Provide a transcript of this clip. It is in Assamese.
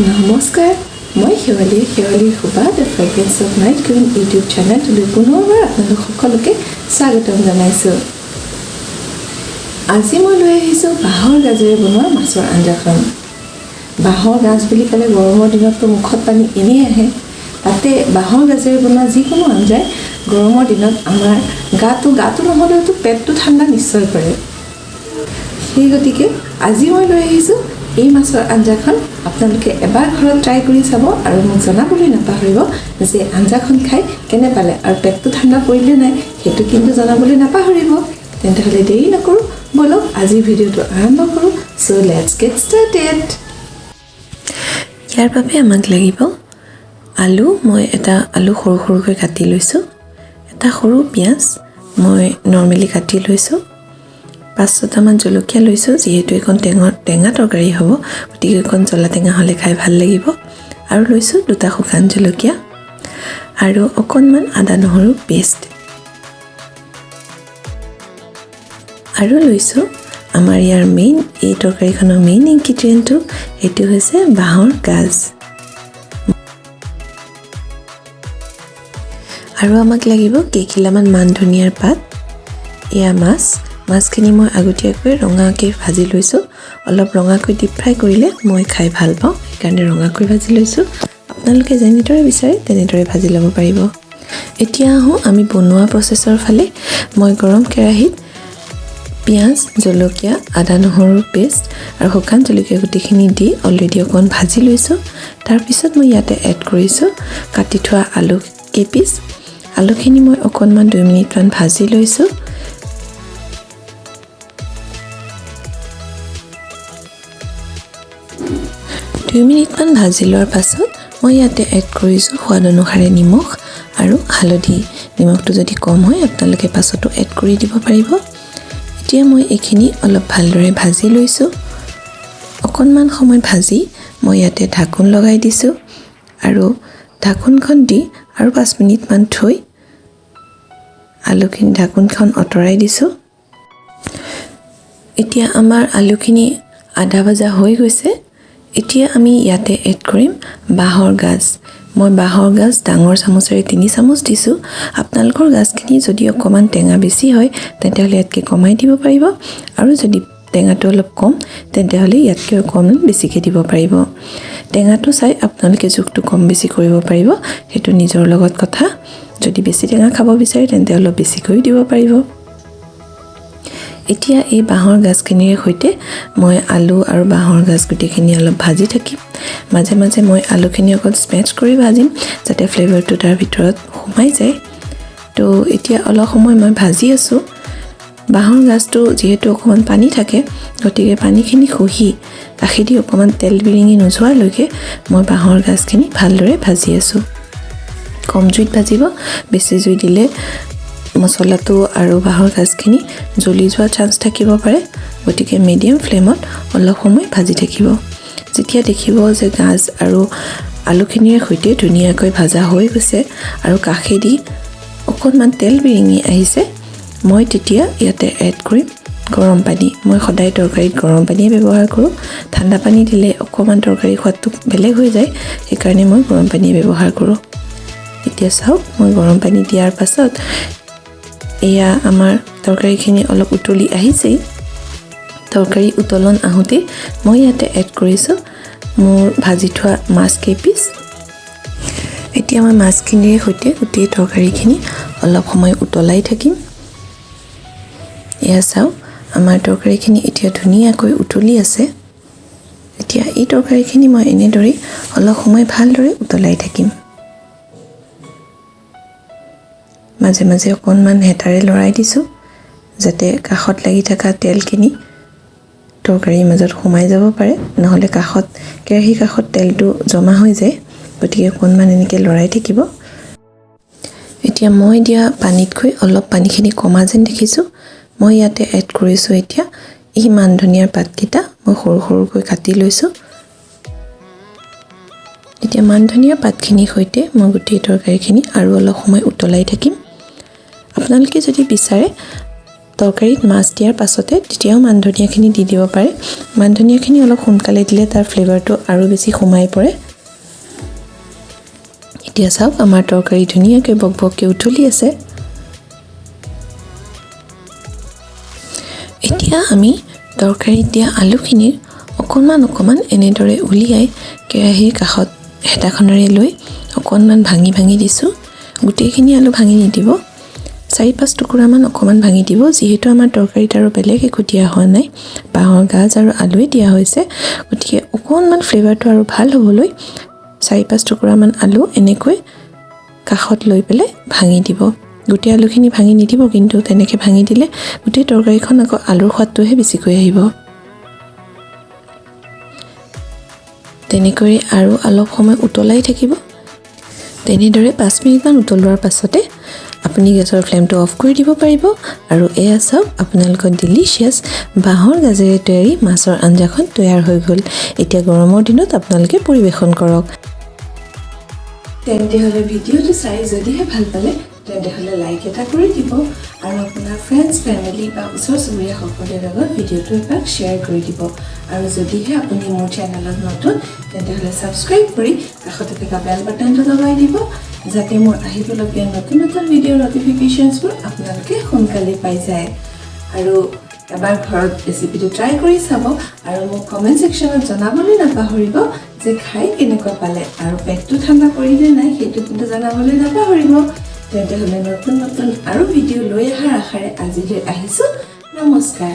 নমস্কাৰ, মই শেৱালি, শেৱালিৰ সুবাস, the fragrance of night queen YouTube চেনেলটোলৈ পুনৰবাৰ আপোনালোক সকলোকে স্বাগতম জনাইছোঁ। আজি মই লৈ আহিছোঁ বাঁহৰ গাজেৰে বনোৱা মাছৰ আঞ্জাখন। বাঁহৰ গাজ বুলি ক'লে গৰমৰ দিনততো মুখত পানী এনেই আহে। তাতে বাঁহৰ গাজেৰে বনোৱা যিকোনো আঞ্জাই গৰমৰ দিনত আমাৰ গাটো নহ'লেওতো পেটটো ঠাণ্ডা নিশ্চয় কৰে। সেই গতিকে আজি মই লৈ আহিছোঁ এই মাছৰ আঞ্জাখন। আপোনালোকে এবাৰ ঘৰত ট্ৰাই কৰি চাব আৰু মোক জনাবলৈ নাপাহৰিব যে আঞ্জাখন খাই কেনে পালে আৰু পেটটো ঠাণ্ডা পৰিলে নাই, সেইটো কিন্তু জনাবলৈ নাপাহৰিব। তেন্তে হ'লে দেৰি নকৰোঁ, ব'লক আজিৰ ভিডিঅ'টো আৰম্ভ কৰোঁ। So let's get started. ইয়াৰ বাবে আমাক লাগিব আলু। মই এটা আলু সৰু সৰুকৈ কাটি লৈছোঁ, এটা সৰু পিঁয়াজ মই নৰ্মেলি কাটি লৈছোঁ, 5-6টামান জলকীয়া লৈছোঁ, যিহেতু এইখন টেঙা তৰকাৰী হ'ব, গতিকে এইখন জ্বলা টেঙা হ'লে খাই ভাল লাগিব। আৰু লৈছোঁ 2টা শুকান জলকীয়া আৰু অকণমান আদা নহৰু পেষ্ট। আৰু লৈছোঁ আমাৰ ইয়াৰ মেইন, এই তৰকাৰীখনৰ মেইন ইনগ্ৰিডিয়েণ্টটো, সেইটো হৈছে বাঁহৰ গাজ। আৰু আমাক লাগিব কেইখিলামান মান ধনিয়াৰ পাত। এয়া মাছ, মাছখিনি মই আগতীয়াকৈ ৰঙাকৈ ভাজি লৈছোঁ। অলপ ৰঙাকৈ ডিপ ফ্ৰাই কৰিলে মই খাই ভাল পাওঁ, সেইকাৰণে ৰঙাকৈ ভাজি লৈছোঁ। আপোনালোকে যেনেদৰে বিচাৰে তেনেদৰে ভাজি ল'ব পাৰিব। এতিয়া আহোঁ আমি বনোৱা প্ৰচেছৰ ফালে। মই গৰম কেৰাহীত পিঁয়াজ, জলকীয়া, আদা নহৰু পেষ্ট আৰু শুকান জলকীয়া গোটেইখিনি দি অলৰেডি অকণ ভাজি লৈছোঁ। তাৰপিছত মই ইয়াতে এড কৰিছোঁ কাটি থোৱা আলু কেইপিচ। আলুখিনি মই অকণমান 2 মিনিটমান ভাজি লৈছোঁ। দুই মিনিটমান ভাজি লোৱাৰ পাছত মই ইয়াতে এড কৰিছোঁ সোৱাদ অনুসাৰে নিমখ আৰু হালধি। নিমখটো যদি কম হয় আপোনালোকে পাছতো এড কৰি দিব পাৰিব। এতিয়া মই এইখিনি অলপ ভালদৰে ভাজি লৈছোঁ। অকণমান সময় ভাজি মই ইয়াতে ঢাকোন লগাই দিছোঁ আৰু ঢাকোনখন দি আৰু 5 মিনিটমান থৈ আলুখিনি ঢাকোনখন আঁতৰাই দিছোঁ। এতিয়া আমাৰ আলুখিনি আধা ভাজা হৈ গৈছে। এতিয়া আমি ইয়াতে এড কৰিম বাঁহৰ গাজ। মই বাঁহৰ গাজ ডাঙৰ চামুচেৰে 3 চামুচ দিছোঁ। আপোনালোকৰ গাজখিনি যদি অকণমান টেঙা বেছি হয় তেন্তেহ'লে ইয়াতকৈ কমাই দিব পাৰিব, আৰু যদি টেঙাটো অলপ কম তেন্তেহ'লে ইয়াতকৈ অকণমান বেছিকৈ দিব পাৰিব। টেঙাটো চাই আপোনালোকে জোখটো কম বেছি কৰিব পাৰিব, সেইটো নিজৰ লগত কথা। যদি বেছি টেঙা খাব বিচাৰে তেন্তে অলপ বেছিকৈও দিব পাৰিব। এতিয়া এই বাঁহৰ গাজখিনিৰ সৈতে মই আলু আৰু বাঁহৰ গাজ গোটেইখিনি অলপ ভাজি থাকিম। মাজে মাজে মই আলুখিনি অকণ স্মেচ কৰি ভাজিম, যাতে ফ্লেভাৰটো তাৰ ভিতৰত সোমাই যায়। তো এতিয়া অলপ সময় মই ভাজি আছোঁ। বাঁহৰ গাজটো যিহেতু অকণমান পানী থাকে, গতিকে পানীখিনি শুহি কাষেদি অকণমান তেল বিৰিঙি নোযোৱালৈকে মই বাঁহৰ গাজখিনি ভালদৰে ভাজি আছোঁ। কম জুইত ভাজিব, বেছি জুই দিলে মছলাটো আৰু বাঁহৰ গাজখিনি জ্বলি যোৱাৰ চান্স থাকিব পাৰে। গতিকে মিডিয়াম ফ্লেমত অলপ সময় ভাজি থাকিব। যেতিয়া দেখিব যে গাজ আৰু আলুখিনিৰ সৈতে ধুনীয়াকৈ ভাজা হৈ গৈছে আৰু কাষেদি অকণমান তেল বিৰিঙি আহিছে, মই তেতিয়া ইয়াতে এড কৰিম গৰম পানী। মই সদায় তৰকাৰীত গৰম পানীয়ে ব্যৱহাৰ কৰোঁ। ঠাণ্ডা পানী দিলে অকণমান তৰকাৰী সোৱাদটো বেলেগ হৈ যায়, সেইকাৰণে মই গৰম পানীয়ে ব্যৱহাৰ কৰোঁ। এতিয়া চাওক, মই গৰম পানী দিয়াৰ পাছত এয়া আমাৰ তৰকাৰীখিনি অলপ উতলি আহিছেই। তৰকাৰী উতলন আহোঁতেই মই ইয়াতে এড কৰিছোঁ মোৰ ভাজি থোৱা মাছ কেইপিচ। এতিয়া মই মাছখিনিৰ সৈতে গোটেই তৰকাৰীখিনি অলপ সময় উতলাই থাকিম। এয়া চাওক, আমাৰ তৰকাৰীখিনি এতিয়া ধুনীয়াকৈ উতলি আছে। এতিয়া এই তৰকাৰীখিনি মই এনেদৰেই অলপ সময় ভালদৰে উতলাই থাকিম। মাজে মাজে অকণমান হেতাৰে লৰাই দিছোঁ, যাতে কাষত লাগি থকা তেলখিনি তৰকাৰীৰ মাজত সোমাই যাব পাৰে, নহ'লে কেৰাহীৰ কাষত তেলটো জমা হৈ যায়। গতিকে অকণমান এনেকৈ লৰাই থাকিব। এতিয়া মই দিয়া পানীতকৈ অলপ পানীখিনি কমা যেন দেখিছোঁ। মই ইয়াতে এড কৰিছোঁ এতিয়া এই মান ধনিয়াৰ পাতকেইটা মই সৰু সৰুকৈ কাটি লৈছোঁ। এতিয়া মান ধনিয়াৰ পাতখিনিৰ সৈতে মই গোটেই তৰকাৰীখিনি আৰু অলপ সময় উতলাই থাকিম। আপোনালোকে যদি বিচাৰে তৰকাৰীত মাছ দিয়াৰ পাছতে তেতিয়াও মান ধনিয়াখিনি দি দিব পাৰে। মান ধনিয়াখিনি অলপ সোনকালে দিলে তাৰ ফ্লেভাৰটো আৰু বেছি সোমাই পৰে। এতিয়া চাওক, আমাৰ তৰকাৰী ধুনীয়াকৈ বকবককৈ উতলি আছে। এতিয়া আমি তৰকাৰীত দিয়া আলুখিনিৰ অকণমান অকণমান এনেদৰে উলিয়াই কেৰাহীৰ কাষত হেতাখনেৰে লৈ অকণমান ভাঙি ভাঙি দিছোঁ। গোটেইখিনি আলু ভাঙি নিদিব, 4-5 টুকুৰামান অকণমান ভাঙি দিব। যিহেতু আমাৰ তৰকাৰীত আৰু বেলেগ একো দিয়া হোৱা নাই, বাঁহৰ গাজ আৰু আলুৱে দিয়া হৈছে, গতিকে অকণমান ফ্লেভাৰটো আৰু ভাল হ'বলৈ 4-5 টুকুৰামান আলু এনেকৈ কাষত লৈ পেলাই ভাঙি দিব। গোটেই আলুখিনি ভাঙি নিদিব কিন্তু, তেনেকৈ ভাঙি দিলে গোটেই তৰকাৰীখন আকৌ আলুৰ সোৱাদটোহে বেছিকৈ আহিব। তেনেকৈ আৰু অলপ সময় উতলাই থাকিব। তেনেদৰে 5 মিনিটমান উতলোৱাৰ পাছতে আপুনি গেছৰ ফ্লেমটো অফ কৰি দিব পাৰিব। আৰু এয়া চাওক, আপোনালোকৰ ডিলিচিয়াছ বাঁহৰ গাজেৰে তৈয়াৰী মাছৰ আঞ্জাখন তৈয়াৰ হৈ গ'ল। এতিয়া গৰমৰ দিনত আপোনালোকে পৰিৱেশন কৰক। তেন্তে হ'লে ভিডিঅ'টো চাই যদিহে ভাল পালে তেন্তে হ'লে লাইক এটা কৰি দিব আৰু আপোনাৰ ফ্ৰেণ্ডছ, ফেমিলি বা ওচৰ চুবুৰীয়া সকলোৰে লগত ভিডিঅ'টো এপাক শ্বেয়াৰ কৰি দিব। আৰু যদিহে আপুনি মোৰ চেনেলত নতুন তেন্তে হ'লে ছাবস্ক্ৰাইব কৰি কাষতে থকা বেল বাটনটো দবাই দিব, যাতে মোৰ আহিবলগীয়া নতুন নতুন ভিডিঅ'ৰ ন'টিফিকেশ্যনছবোৰ আপোনালোকে সোনকালে পাই যায়। আৰু এবাৰ ঘৰত ৰেচিপিটো ট্ৰাই কৰি চাব আৰু মোক কমেণ্ট ছেকশ্যনত জনাবলৈ নাপাহৰিব যে খাই কেনেকুৱা পালে আৰু পেটটো ঠাণ্ডা পৰিলে নাই সেইটো কিন্তু জনাবলৈ নাপাহৰিব। তেন্তে হ'লে নতুন নতুন আৰু ভিডিঅ' লৈ অহাৰ আশাৰে আজিলৈ আহিছোঁ। নমস্কাৰ।